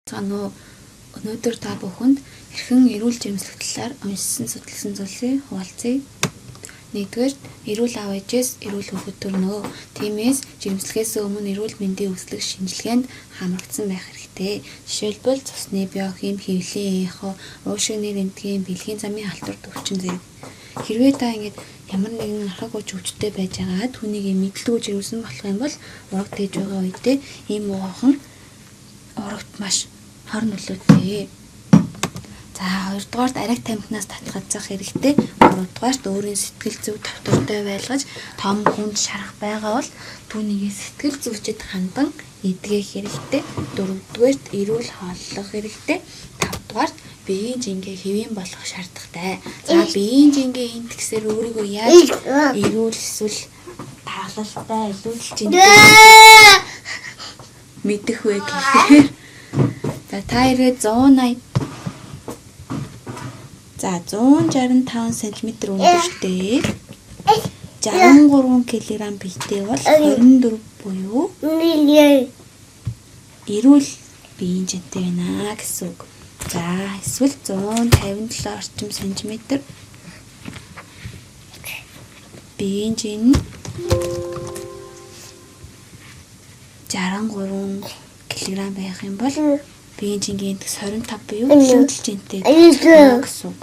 Байцгаана уу? Өнөөдөр та бүхэнд хэрхэн эрүүл жирэмслэх талаар уншсан, судалсан зүйлсийг хуваалцъя. Нэгдүгээр, эрүүл аав ээжээс эрүүл хүүхэд төрнө. Тиймээс жирэмслэхээс өмнө эрүүл мэндийн үзлэг шинжилгээнд хамрагдсан байх хэрэгтэй. Жишээлбэл цусны биохим, хэвлийн эхо, уушигны рентген, бэлгийн замын халтур төвчин зэрэг. Хэрвээ та ингэж ямар нэгэн архаг ууч өвчтэй байж байгаа түүнийг мэдлгүй жирэмсэн болох юм бол ураг дээж байгаа үедээ ийм уухан урагт маш хор нөлөөтэй. За, хоёрдугаарт ариг тамхинаас татгалзах хэрэгтэй. Гуравдугаарт өөрийн сэтгэл зүй тогтвортой байлгаж, том хүнд шарах байгаа бол түүнийг сэтгэл зүйчэд хандан эдгэх хэрэгтэй. Дөрөвдүгээрт эрүүл хооллох хэрэгтэй. Тавдугаарт биеийн жингээ хэвийн болгох шаардлагатай. За, биеийн жингээ индексээр өөрийгөө яаж эрүүл эсвэл таглалтай илүүл жинтэй мэдэх вэ гэхээр за, та ирээ 180, за, 165 см өндөртэй 63 кг биетэй бол 24 буюу эрүүл биеийн жинтэй байна гэсэн үг. За, эсвэл 157 орчим сантиметр биеийн жин 63 кг байх юм бол биеийн жингийн индекс 25 буюу илүүдэл жинтэй гэсэн үг.